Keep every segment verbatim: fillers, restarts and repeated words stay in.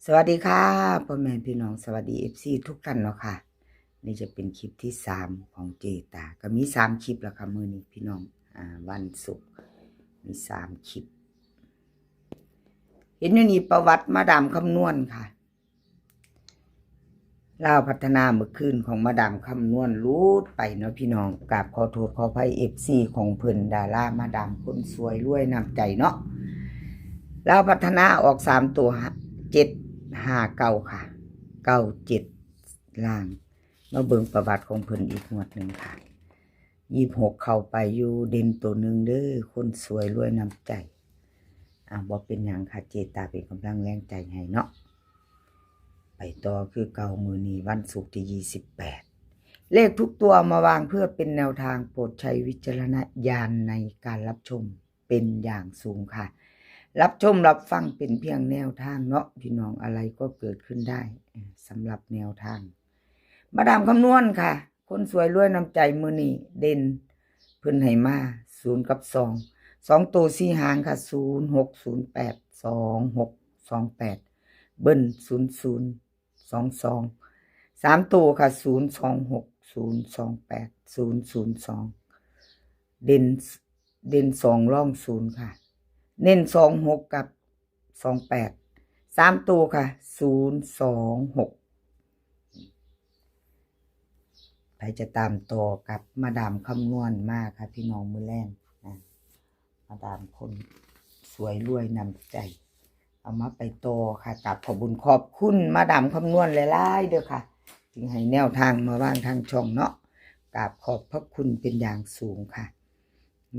สวัสดีค่ะ พ่อแม่พี่น้อง สวัสดี เอฟซี ทุกท่านเนาะค่ะ นี่จะเป็นคลิปที่สามของเจตา ก็มีสามคลิปแล้วค่ะ มื้อนี้พี่น้อง อ่า วันศุกร์ มีสามคลิป เห็นอยู่นี่ประวัติมาดามคำนวณค่ะ ลาวพัฒนาเมื่อคืนของมาดามคำนวณหลุดไปเนาะพี่น้อง กราบขอโทษขออภัย เอฟซี ของเพิ่น ดารามาดามคนสวยรวยน้ำใจเนาะ ลาวพัฒนาออกสามตัว เจ็ดห้าเก้า ค่ะ เก้าเจ็ด ล่าง มาเบิ่งประวัติของเพิ่นอีกงวดหนึ่งค่ะ ยี่สิบหก เข้าไปอยู่เด่นตัวหนึ่งเด้อ คนสวยรวยน้ำใจ อ่ะ บ่เป็นหยังค่ะ เจตาเป็นกำลังแรงใจให้เนาะ ไปต่อคือเก่า มื้อนี้วันศุกร์ที่ยี่สิบแปด เลขทุกตัวมาวางเพื่อเป็นแนวทาง โปรดใช้วิจารณญาณในการรับชมเป็นอย่างสูงค่ะ รับชมรับฟังเป็นเพียงแนวทางเนาะพี่น้อง อะไรก็เกิดขึ้นได้ เอ่อ สำหรับแนวทาง มาดามคำนวณค่ะ คนสวยรวยน้ำใจมื้อนี้เด่น เพิ่นให้มา ศูนย์ กับ สอง สองตัวสี่หางค่ะ ศูนย์หก ศูนย์แปด สองหก สองแปด เบิ้ล ศูนย์ศูนย์ สองสอง สามตัวค่ะ ศูนย์สองหก ศูนย์สองแปด ศูนย์ศูนย์สอง เด่น เด่นสอง รองศูนย์ค่ะ เน้นสองหก กับสองแปด สามตัวค่ะ ศูนย์สองหก ใครจะตามต่อกับมาดามคำนวณมาค่ะพี่น้อง มื้อแลงนะ มาดามคนสวยรวยน้ำใจ เอามาไปต่อค่ะ กราบขอบบุญขอบคุณมาดามคำนวณหลายๆเด้อค่ะ จึงให้แนวทางมาวางทางช่องเนาะ กราบขอบพระคุณเป็นอย่างสูงค่ะ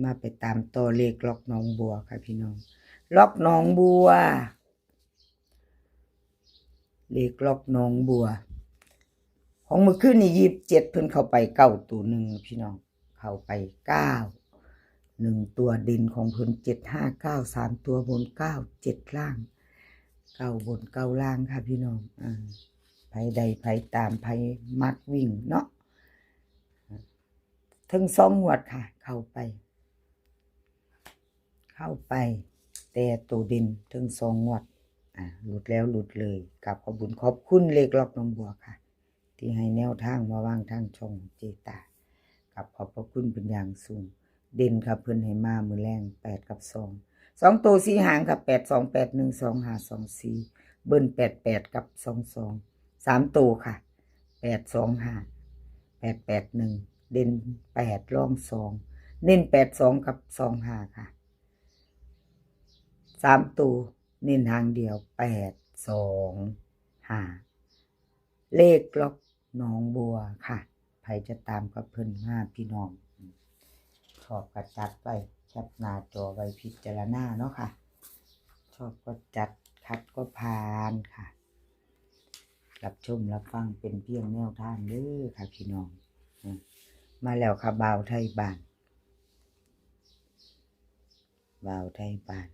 มาไปตามต่อเลขล็อกหนองบัวค่ะพี่น้อง ล็อกหนองบัว เลขล็อกหนองบัว ของมื้อคืนนี่ ยี่สิบเจ็ด เพิ่นเข้าไปเก้าตัวหนึ่งพี่น้อง เข้าไปเก้า หนึ่งตัวเด่นของเพิ่น เจ็ดห้าเก้า สามตัวบน เก้าเจ็ด ล่าง เก้าบน เก้าล่างค่ะพี่น้อง อ่า ไผได้ไผตาม ไผมักวิ่งเนาะ เทิงสองงวดค่ะ เข้าไป เข้าไป แต่ตัวเด่นเทิงสองงวด อ่า หลุดแล้วหลุดเลย กราบขอบบุญขอบคุณเลขล็อกหนองบัวค่ะ ที่ให้แนวทางมาวางทางช่องเจตา กราบขอบพระคุณเป็นอย่างสูง เด่นค่ะ เพิ่นให้มามื้อแลง แปด กับ สอง สองตัวสี่หางค่ะ แปดสอง แปดหนึ่ง สองห้า สองสี่ เบิ้ล แปดแปด กับ สองสอง สามตัวค่ะ แปดสองห้า แปดแปดหนึ่ง เด่น แปด รอง สอง เน้น แปดสอง กับ สองห้า ค่ะ สามตัว เน้นหางเดียว แปดสองห้า เลขล็อกหนองบัวค่ะ ไผจะตามกับเพิ่นมาพี่น้อง ชอบก็จัดไว้ แคปหน้าจอไว้พิจารณาเนาะค่ะ ชอบก็จัด ขัดก็ผ่านค่ะ รับชมรับฟังเป็นเพียงแนวทางเด้อค่ะพี่น้อง อืม มาแล้วค่ะ บ่าวไทยบ้าน บ่าวไทยบ้าน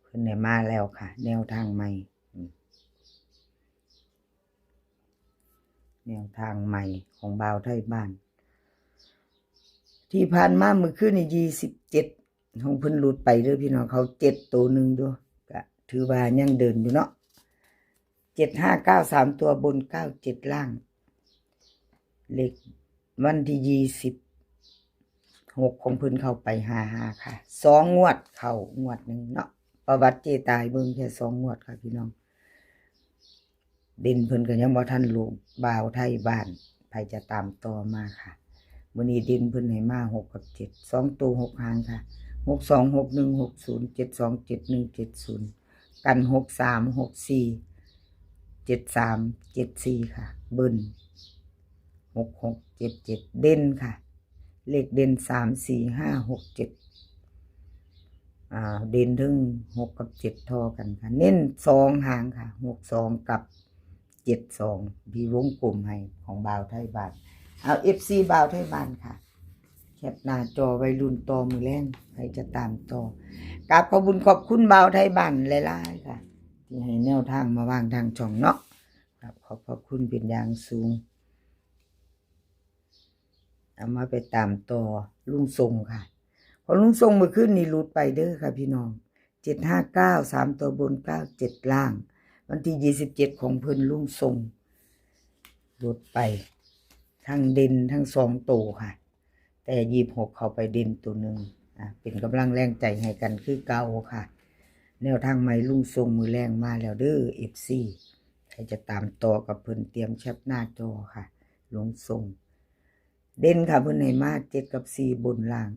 เพิ่นได้มาแล้วค่ะ แนวทางใหม่ อืม แนวทางใหม่ของบ่าวไทยบ้าน ที่ผ่านมามื้อคืนนี่ ยี่สิบเจ็ด ของเพิ่นหลุดไปเด้อพี่น้อง เข้าเจ็ดตัวหนึ่งอยู่ ก็ถือว่ายังเดินอยู่เนาะ เจ็ดห้าเก้า สามตัวบน เก้าเจ็ด ล่าง เลขวันที่ ยี่สิบหก ของเพิ่นเข้าไป ห้าห้า ค่ะ สองงวดเข้างวดหนึ่งเนาะ ประวัติเจตาให้เบิ่งแค่สองงวดค่ะพี่น้อง เด่นเพิ่นก็ยังบ่ทันหลุด บ่าวไทยบ้าน ไผจะตามต่อมาค่ะ มื้อนี้เด่นเพิ่นให้มา หก กับ เจ็ด สองตัว หก หางค่ะ หกสอง หกหนึ่ง หกศูนย์ เจ็ดสอง เจ็ดหนึ่ง เจ็ดศูนย์ กัน หกสาม หกสี่ เจ็ดสาม เจ็ดสี่ ค่ะ เบิ้ล หกหก เจ็ดเจ็ด เด่นค่ะ เลขเด่น สาม สี่ ห้า หก เจ็ด อ่า เด่นเทิง หก กับ เจ็ด ท่อกันค่ะ เน้นสองหางค่ะ หกสอง กับ เจ็ดสอง ที่วงกลมให้ของบ่าวไทยบ้าน เอา เอฟซี บ่าวไทยบ้านค่ะ แคปหน้าจอไว้ลุ้นต่อมื้อแลง ไผจะตามต่อ กราบขอบบุญขอบคุณบ่าวไทยบ้านหลายๆค่ะ ที่ให้แนวทางมาวางทางช่องเนาะ กราบขอบพระคุณเป็นอย่างสูง เอามาไปตามต่อลุงทรงค่ะ ของลุงทรงมื้อคืนนี้หลุดไปเด้อค่ะพี่น้อง เจ็ดห้าเก้า สามตัวบน เก้าเจ็ด ล่าง วันที่ยี่สิบเจ็ดของเพิ่นลุงส่งหลุดไป ทั้งเด่นทั้งสองตัวค่ะ แต่ยี่สิบหกเข้าไปเด่นตัวหนึ่ง อ่ะ เป็นกำลังแรงใจให้กันคือเก่าค่ะ แนวทางใหม่ลุงส่งมื้อแลงมาแล้วเด้อ เอฟซี ใครจะตามต่อกับเพิ่นเตรียมแคปหน้าจอค่ะ ลุงส่ง เด่นค่ะ เพิ่นให้มาเจ็ดกับสี่บนล่าง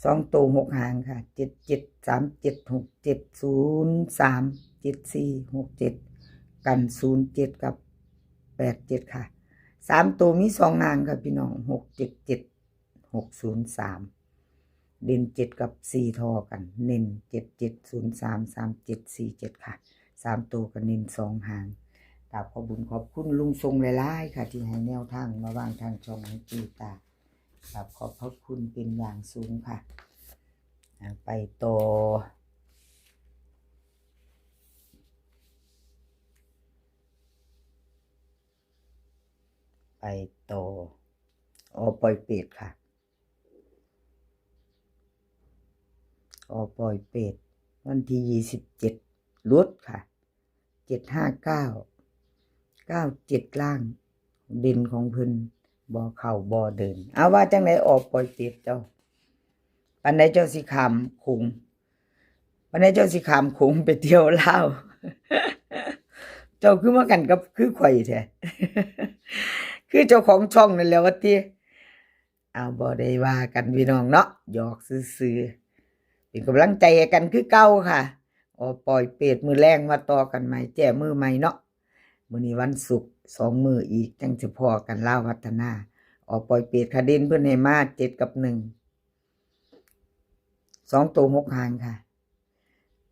สองตัวหกหางค่ะ เจ็ดเจ็ด สามเจ็ด หกเจ็ด ศูนย์สาม เจ็ดสี่ หกเจ็ด กัน ศูนย์เจ็ด กับ แปดเจ็ด ค่ะ สามตัวมีสองหางค่ะพี่น้อง หกเจ็ดเจ็ด หกศูนย์สาม เด่นเจ็ดกับสี่ทอกัน เน้นเจ็ดเจ็ด ศูนย์สาม สามเจ็ด สี่เจ็ด ค่ะ สามตัวก็เน้นสองหาง กราบขอบบุญขอบคุณลุงส่งหลายๆค่ะ ที่ให้แนวทางมาวางทางช่องให้เจตา กราบขอบพระคุณเป็นอย่างสูงค่ะ อ่า ไปต่อ ไปต่อ อปอยเปตค่ะ อปอยเปต วันที่ยี่สิบเจ็ด หลุดค่ะ เจ็ดห้าเก้า เก้าเจ็ด ล่าง เด่นของเพิ่น บ่เข้าบ่เดิน เอาว่าจังได๋ อปอยเปตเจ้า ปานใดเจ้าสิข้ามโขง ปานใดเจ้าสิข้ามโขงไปเที่ยวลาว เจ้าคือมากันกับคือข่อยแท้ คือเจ้าของช่องนั่นแหละว่าติ เอา บ่ได้ว่ากันพี่น้องเนาะ หยอกซื่อๆ เป็นกำลังใจให้กันคือเก่าค่ะ อปอยเปตมื้อแลงมาต่อกันใหม่ แจ้มือใหม่เนาะ มื้อนี้วันศุกร์ สองมื้ออีกจังสิพ้อกัน ลาวพัฒนา อปอยเปตค่ะ เด่นเพิ่นให้มาเจ็ดกับหนึ่ง สองตัวหกหางค่ะ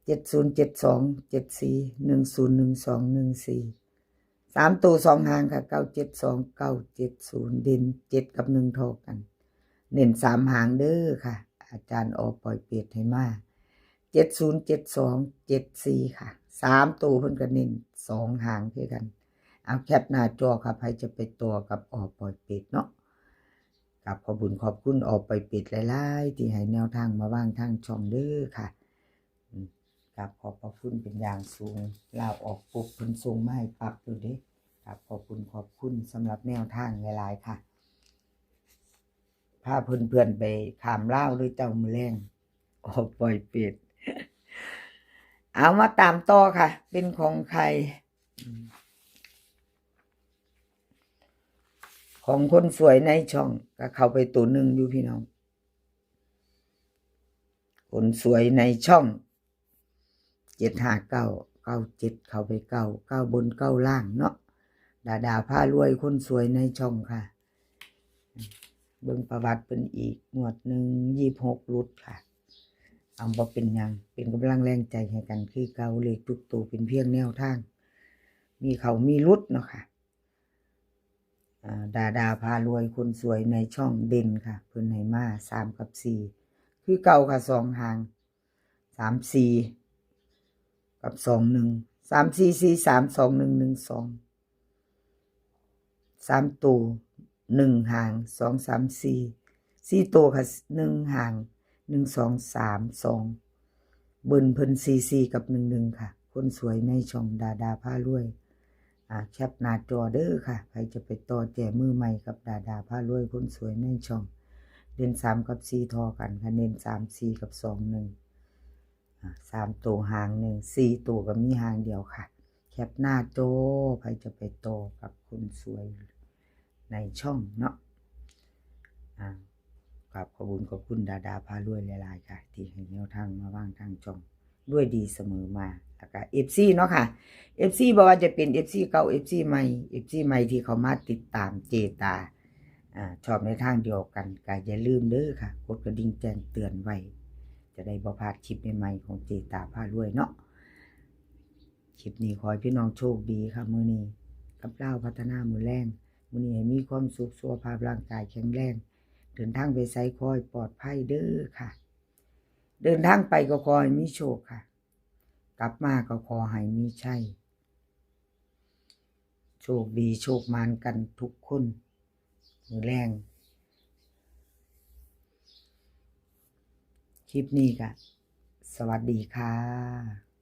เจ็ดศูนย์ เจ็ดสอง เจ็ดสี่ หนึ่งศูนย์ หนึ่งสอง หนึ่งสี่ สามตัวสองหางค่ะ เก้าเจ็ดสอง เก้าเจ็ดศูนย์ เด่นเจ็ดกับหนึ่งทอกัน เน้นสามหางเด้อค่ะ อาจารย์ อปอยเปตให้มา เจ็ดศูนย์ เจ็ดสอง เจ็ดสี่ ค่ะ สามตัวเพิ่นก็เน้นสองหางคือกัน เอาแคปหน้าจอค่ะ ไผจะไปต่อกับ อปอยเปตเนาะ กราบขอบบุญขอบคุณ อปอยเปตหลายๆ ที่ให้แนวทางมาวางทางช่องเด้อค่ะ อืม กราบขอบพระคุณเป็นอย่างสูง ลาวออกปุ๊บเพิ่นส่งมาให้ปั๊บเลยเด้ กราบขอบคุณขอบคุณสำหรับแนวทางหลายๆค่ะ พาเพื่อนๆไปข้ามลาวด้วยเจ้ามื้อแลง อปอยเปต เอามาตามต่อค่ะ เป็นของใคร อืม ของคนสวยในช่องก็เข้าไปตัวหนึ่งอยู่พี่น้อง คนสวยในช่อง เจ็ดห้าเก้า เก้าเจ็ด เข้าไปเก้า เก้าบนเก้าล่างเนาะ ดาดาพารวยคนสวยในช่องค่ะ เบิ่งประวัติเพิ่นอีก งวดหนึ่ง ยี่สิบหก หลุดค่ะ เอา บ่เป็นหยัง เป็นกำลังแรงใจให้กันคือเก่า เลขทุกตัวเป็นเพียงแนวทาง มีเข้ามีหลุดเนาะค่ะ อ่า ดาดาพารวยคนสวยในช่องเด่นค่ะ เพิ่นให้มาสามกับสี่ คือเก่าค่ะ สองหาง สามสี่ กับ สองหนึ่ง สามสี่ สี่สาม สองหนึ่ง หนึ่งสอง สามตัว หนึ่งหาง สอง สาม สี่ สี่ตัวค่ะ หนึ่งหาง หนึ่ง สอง สาม สอง เบิ้ลเพิ่น สี่สี่ กับ หนึ่งหนึ่ง ค่ะ คนสวยในช่องดาดาพารวย อ่า แคปหน้าจอเด้อค่ะ ใครจะไปต่อแจ้มือใหม่กับดาดาพารวยคนสวยในช่อง เด่นสามกับสี่ทอกันค่ะ เน้นสามสี่ กับ สองหนึ่ง อ่า สามตัวหางหนึ่ง สี่ตัวก็มีหางเดียวค่ะ แคปหน้าจอ ใครจะไปต่อกับคนสวยในช่องเนาะ อ่า กราบขอบคุณขอบคุณดาดาพารวยหลายๆค่ะ ที่ให้แนวทางมาวางทางช่องด้วยดีเสมอมา แล้วก็ เอฟซี เนาะค่ะ เอฟซี บ่ว่าจะเป็น เอฟซี เก่า เอฟซี ใหม่ เอฟซี ใหม่ที่เข้ามาติดตามเจตา อ่า ชอบในทางเดียวกัน ก็อย่าลืมเด้อค่ะ กดกระดิ่งแจ้งเตือนไว้ จะได้บ่พลาดคลิปใหม่ๆของเจตาพารวยเนาะ คลิปนี้ขอให้พี่น้องโชคดีค่ะ มื้อนี้กับลาวพัฒนามื้อแลง มื้อนี้ให้มีความสุข สุขภาพร่างกายแข็งแรง เดินทางไปไสขอให้ปลอดภัยเด้อค่ะ เดินทางไปก็ขอให้มีโชคค่ะ กลับมาก็ขอให้มีชัย โชคดีโชคหมานกันทุกคน มื้อแลง คลิปนี้ก็ สวัสดีค่ะ